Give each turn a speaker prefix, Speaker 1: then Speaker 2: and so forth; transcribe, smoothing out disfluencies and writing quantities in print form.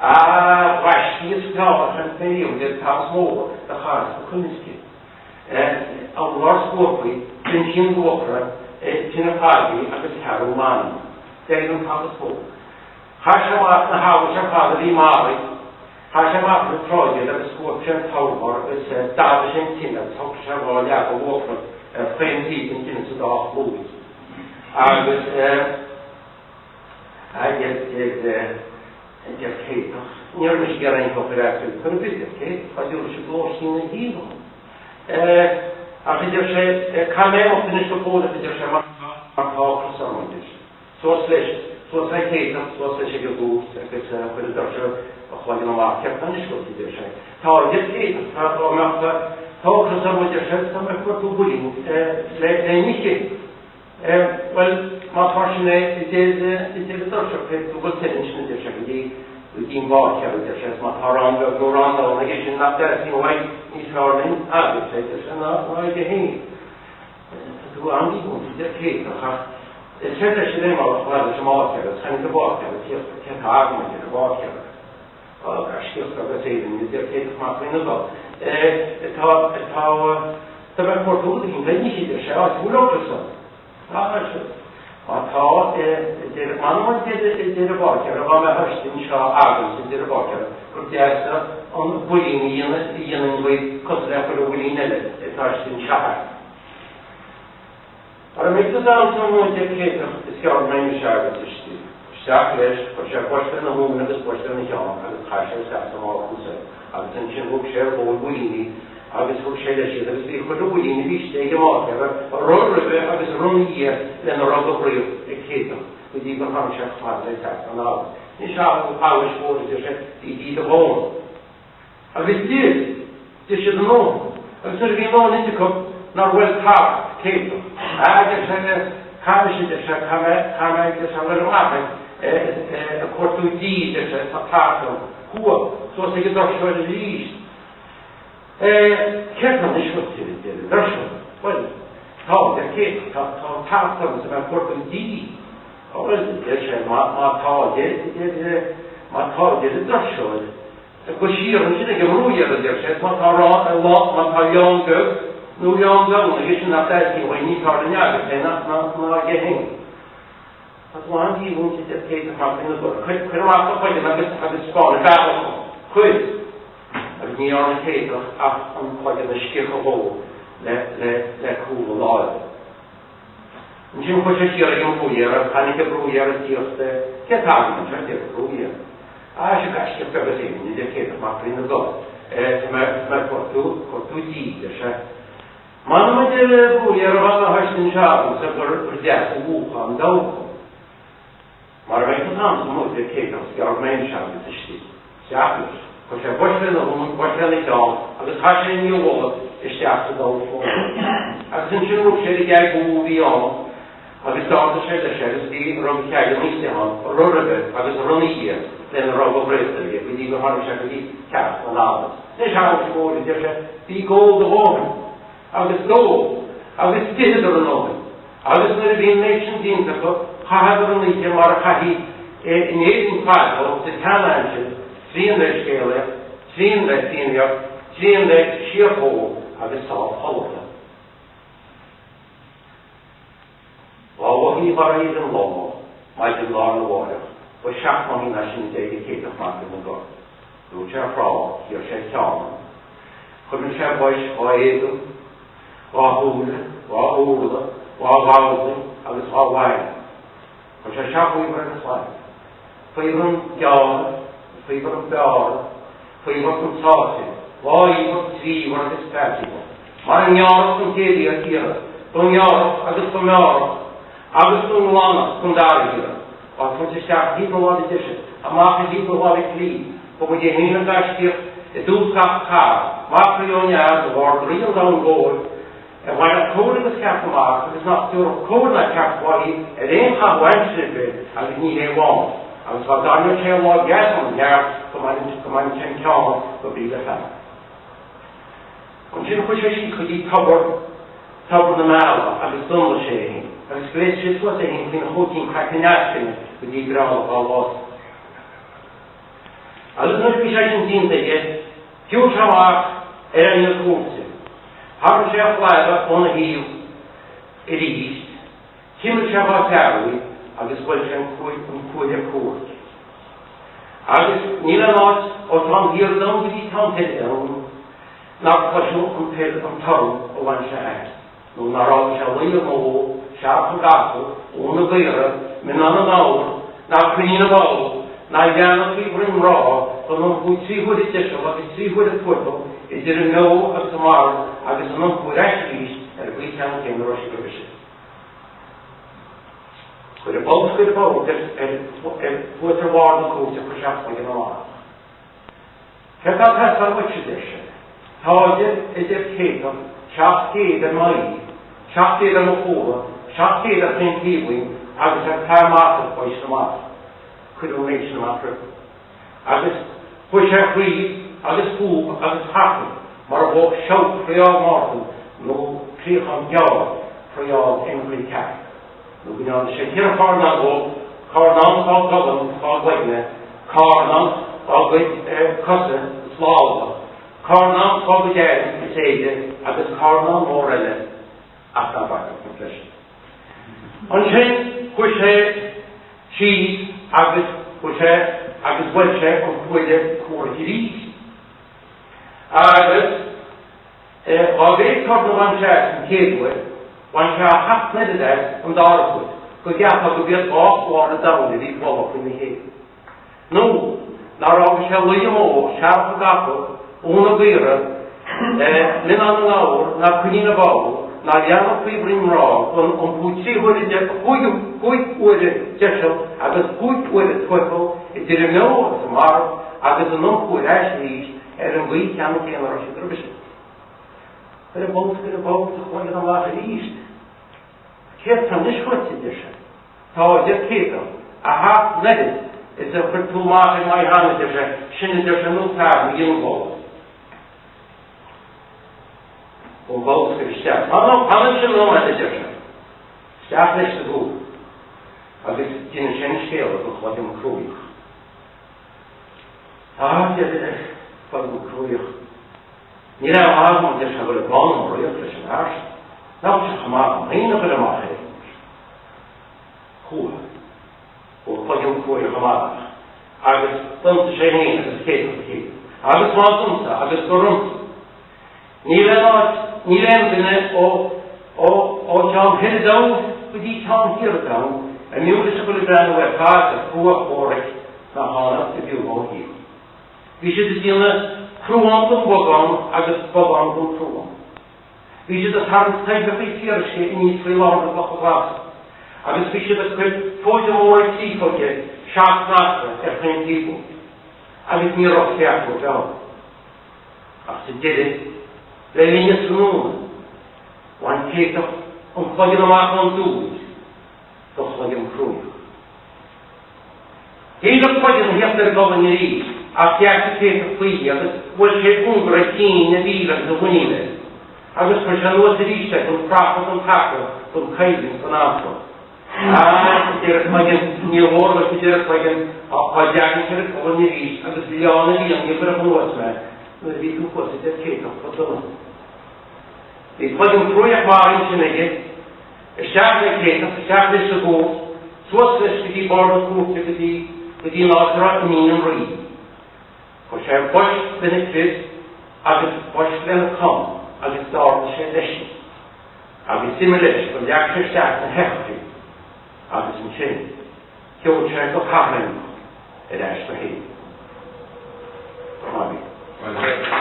Speaker 1: A ghaiscí is fearr a chonaic mé riamh, a deir an t-abhus mór do chaitheas go cuimsce. An lár scuabthaí, Proinsín Luachra, Tine Phaidí agus Ceathrú Mhanainn. Deir an t-abhus mór. Chaith sé amach na habhais ar fad a bhí maraithe. Chaith sé amach ar an tsráid iad agus scuab sé an t-abhar agus d'fhadaigh sé an tine agus shocraigh sé dhá leaba luachra chaon taobh den tine sa dá chlúid. Agus deir deir Céatach, ní raibh mise ag iarraidh aon focal eatarthu, chor ar bith, deir Céatach, dá dtabharfadh sibh lóistín a shíleann. Ach a deir sé, caithfidh mé imeacht anois go fóill a deir sé mar tá ocras orm, a deir sé. Suas leis, suas le Céatach, suas leis ag an gcúirt agus chuir an doirseoir a chloigeann amach. Céard tá anois uait, a deir sé. Tá, a deir Céatach, tá, dá mbeadh, tá ocras orm, a deir sé, agus tá mé ag cuartú builín le n-ithe. Bhuel, más mar sin é, a deir, a deir an doirseoir, caithfidh tú dul soir ansin, a deir sé, go dtí, go dtí an báicéir, a deir sé, agus má tá arán beag nó arán donn aige sin nach dteastaíonn uaidh níos fearr linn agatsa, a deir sé, ná aige féin. Tá tú an-mhímhúinte, a deir Céatach, ach is féidir leis an imeall a chur leis an mbáicéir agus tháinig an báicéir ag tíocht cé tá agam, a deir an báicéir. Á, gaiscíoch agus Éirinn, a deir Céatach mac Fhinn Gholl. Tá, tá, tá mé ag cuartú rud éigin le n-ithe, a deir sé, áit a bhfuil ocras orm. Á, ar sé, má tá, a deir, m'anam, a deir, a deir an báicéir, dá mbeadh istigh anseo agamsa, a deir an báicéir, gur deas an builín a dhéanfainn dhaoibh cosúil le chuile bhuilín eile atá istigh anseo. Mara mbeidh tú agamsa amuigh, a deir Céatach, is gearr go mbeidh mise agat istigh. Isteach leis, chuir sé bois lena thóin agus bois lena cheann agus chaith sé isteach sa mbácús é agus ansin thug sé ar ghabhail builíní agus thug sé leis iad agus bhí chuile bhuilín a bhí istigh ag an mbáicéir, a raibh roimhe agus a raibh ina dhiaidh lena raibh de dhraíocht ag Céatach go dtí gur tháinig sé chomh fada le teach an abhais. Anois a abhais mhóir, a deir sé, bígí do dhóthain. Agus d'ith, d'ith siad a ndóthain. Agus nuair a bhí a ndóthain ite acu, nár bhuail tart Céatach. Á, a deir sé, caithfidh mise, a deir sé, caithfidh mé, caithfidh mé, a deir sé, a ghoil amach ag, ag cuartú dí, a deir sé, tá tart orm. Chuaigh, suas ag an doirseoir arís. Céard tá anois uait, a deir an doirseoir. Bhuel, tá, a deir Céatach, tá, tá tart orm is tá mé ag cuartú dí. Á, bhuel, a deir sé, má, má tá, a deir, a deir, má tá, a deir an doirseoir, Gabh siar ansin ag an mbrúidhear, a deir sé, 's má tá lá, má tá leon beag nó leon donn aige sin nach dteastaíonn uaidh níos fearr linne agat é ná aige féin. Tá tú an-mhímhúinte, a deir Céatach mac Fhinn na gCorr. Cuir, cuir amach do chloigeann agus, agus 'spáin an bealach dom. Cuir! Agus ní dhearna Céatach ach an cloigeann a sciorradh dhó le, le, le cúl a láimhe. Ansin chuaigh sé siar ag an mbrúidhear agus tháinig an brúidhear ag tíocht Cé tá agam anseo? a deir an brúidhear. Á, sea, gaiscíoch beag as Éirinn, a deir Céatach mac Fhinn na gCorr. Tá mé, tá mé ag cuartú, cuartú dí, a deir sé. M'anam, a deir an brúidhear, a bheadh na hoisne anseo agamsa gur, gur deas a mhúchfá an dabhach. Mara mbeidh tú agamsa amuigh, a deir Céatach, is gearr go mbeidh mise agat istigh. Isteach leis. Chuir sé bois lena thóin, bois lena cheann agus chaith sé ina mhullach isteach sa dabhach mór é. Agus ansin rug sé ar an gceaig ba mhó a bhí ann agus d'ardaigh sé leis é agus bhí a raibh de cheaigeanna istigh ann, a raibh roimhe agus a raibh ina dhiaidh, lena raibh de dhraíocht aige go dtí gur tháinig sé go dtí teach an abhus. Anois, a abhais mhóir, a deir sé, bíg ól do dhóthain. Agus d'ól, agus d'itheadar a ndóthain. Agus nuair a bhí an méid sin déanta acu, chaitheadar an oíche mar a chaithí in Éirinn fadó sa tsean-aimsir, trian le scéalaíocht, trian le fiannaíocht, trian le síorchomhrá agus sámh chodlata. Dá mhoithí mharaíodh an lá, maidin lá arna mháireach, ba seacht maithí ná sin a d'éirigh Céatach mac Fhinn na gCorr. Dúirt sé a chrá, chíor sé a cheann. Chuimil sé bois dhá éadan, dhá shúile, dhá urla, dhá mhaldaí agus dhá mhaidhm. Chuir sé isteach faobhar ar an chlaí. Faobhar an ghearradh, faobhar an bhearradh, faobhar an tsáite, dhá fhaobhar, trí fhaobhar agus ceathair fhaobhar. Mar a ngearradh don chéad iarraidh, ba ngearradh agus ba mhearradh agus ba nglanadh don dara hiarraidh. Á tabhairt isteach i dtaobh na láimhe deise, amach i dtaobh na láimhe clí, ba muid é féin an gaiscíoch i dtús gach catha, mac Rí ó neamh nó Ard-Rí an domhain mhóir, a bhainfeadh cóir agus ceart amach agus nach dtabharfadh cóir ná ceart uaithi ar aon chaitheamh aimsire ar bith agus ní hé amháin, agus dá dtarraingeodh sé a lámh dheas ón gceart go mbaineadh sé an ceann go brí le fear. Ansin chuaigh sé síos go dtí tobar, tobar na meala agus d'umhlaigh sé é féin, agus ghléas sé suas é féin faoina chóitín craicinn eascainne go dtí go raibh an lá. Agus nuair a bhí sé sin déanta aige, shiúil sé amach ar aghaidh na cúirte. Tharraing sé a chlaíomh óna thaobh arís, chimil sé dhá fear í agus bhuail sé an cuaille comhraic. Agus níl aon áit ó cheann thiar domhain go dtí ceann thoir domhain nár cloiseadh an toir an torann a bhain sé as, nó nár fhága sé lao na mbó, searrach na gcapall, uan na gcaora, mionnán na ngabhar, ná coinín na bhó, ná leanbh faoi bhroinn mná, gan iompú trí huaire deiseal agus trí huaire tuathal idir an mbeo agus an marbh agus an iompú ar ais arís ar an gcaoi cheann céanna a raibh siad roimhe sin. Chuir an bolscaire bord ar thuas ar bharr na cúirte chuir sé a chloigeann amach. Céard tá ag teastáil uaitse, a deir sé. Táid, a deir Céatach, 700 ar m'aghaidh, 700 ar mo chúla, 700 ar chaon taobh uaim agus ar fear maith beidh sin amach. Cuireadh an méid sin amach roimhe. Agus chuaigh sé thríd agus fúb agus tharthu mar a bheadh seabhac fraoigh Mártan nó críochán gearr fraoigh N. Ceart. Nó go ndearna sé cheithre chárnán dhó, cárnán dá gcolainn is dá gcloigne, cárnán dá gcuid cosa is lámha, cárnán dá gcuid airm is éide agus cárnán mór eile ach ná bacadh freisin. Ansin chuaigh sé síos agus chuaigh sé agus bhuail sé an cuaille comhraic arís. Agus dá mhéad torann a bhain sé as an chéad uair, bhain sé a sheacht n-oiread as an dara huair, go gceapfá gurb iad dhá chlár an domhain a bhí ag bualadh faoina chéile. Nó nár fhága sé lao na mbó, searrach na gcapall, uan na gcaora, mionnán na ngabhar, ná coinín na bó, ná leanbh faoi bhroinn mná, gan iompú trí huaire de, chúig, chúig huaire deiseal agus chúig huaire tuathal idir an mbeo agus an marbh agus an iompú ar ais arís ar an gcaoi cheanna céanna a raibh siad roimhe sin. Chuir an bolscaire bord a chloigeann amach arís. Céard tá anois uait, a deir sé. Tá, a deir Céatach, a sheacht n-oiread is a chuir tú amach ar m'aghaidh cheana, a deir sé, sin, a deir sé, nó fear mo dhiongbhála. Ón bholscaire isteach. Fan, fan ansin nóiméad, a deir sé. Isteach leis sa gcúirt agus d'inis sé an scéal don chloigeann cruaidheach. Tá, a deir Cloigeann Cruaidheach. Níl aon mhaith agam, a deir sé, a dhul ag bánamaraíocht leis an fhear sin. Nach bhfuil sé chomh maith agam féin a ghoil amach air anois. Chuaigh. Chuaigh Cloigeann Cruaidheach amach agus d'ionsaigh sé féin agus Céatach le chéile. Agus má d'ionsaigh agus gur ionsaigh. Níl aon áit, níl aon duine ó, ó, ó cheann thoir an domhain go dtí ceann thiar an domhain a mb'fhiú leis a dhul ag breathnú ar chath is ar chrua chomhraic nach annamh a b'fhiú dhó a shíothú. Bhí siad ag déanamh cruán den bhogán agus bogán den chruán. Bhí siad ag tarraingt toibreacha fíoruisce aníos faoi lár na gclocha glasa, agus bhí siad ag cur fóide móra créafóige seacht n-acra ar chaon taobh dóibh, agus ní raibh cé acu ab fhearr. Ach sa deireadh, le linn an tráthnóna, bhain Céatach an cloigeann amach ón dúid do Chloigeann Cruaidheach. Shíl an cloigeann a theacht ar an gcolainn arís ach sheas Céatach faoi agus bhuail sé cóngar a chinn, a mhíl agus a mhuiníl air agus chuir sé anuas arís é gan frapa gan taca gan coimhlint gan anfa. Á, a deir an cloigeann, níor mhór duit, a deir an cloigeann, tá dearg ar an gcolainn arís agus oileán a bhíonn, ní chuirfeadh anuas mé nuair a bhí tú thuas, a deir Céatach go dona. Bhí cloigeann cruaidheach marbh ansin aige. Isteach le Céatach, isteach leis sa gcúirt, suas leis go dtí barr na cúirte go dtí, go dtí an áit a raibh iníon an Rí. Chuir sé bois lena crios agus bois lena com agus d'ardaigh sé leis í. Agus d'imigh leis gur leag sé isteach na heochraí agus ansin sheol sé go caithréimeach ar ais go hÉirinn. Go maith.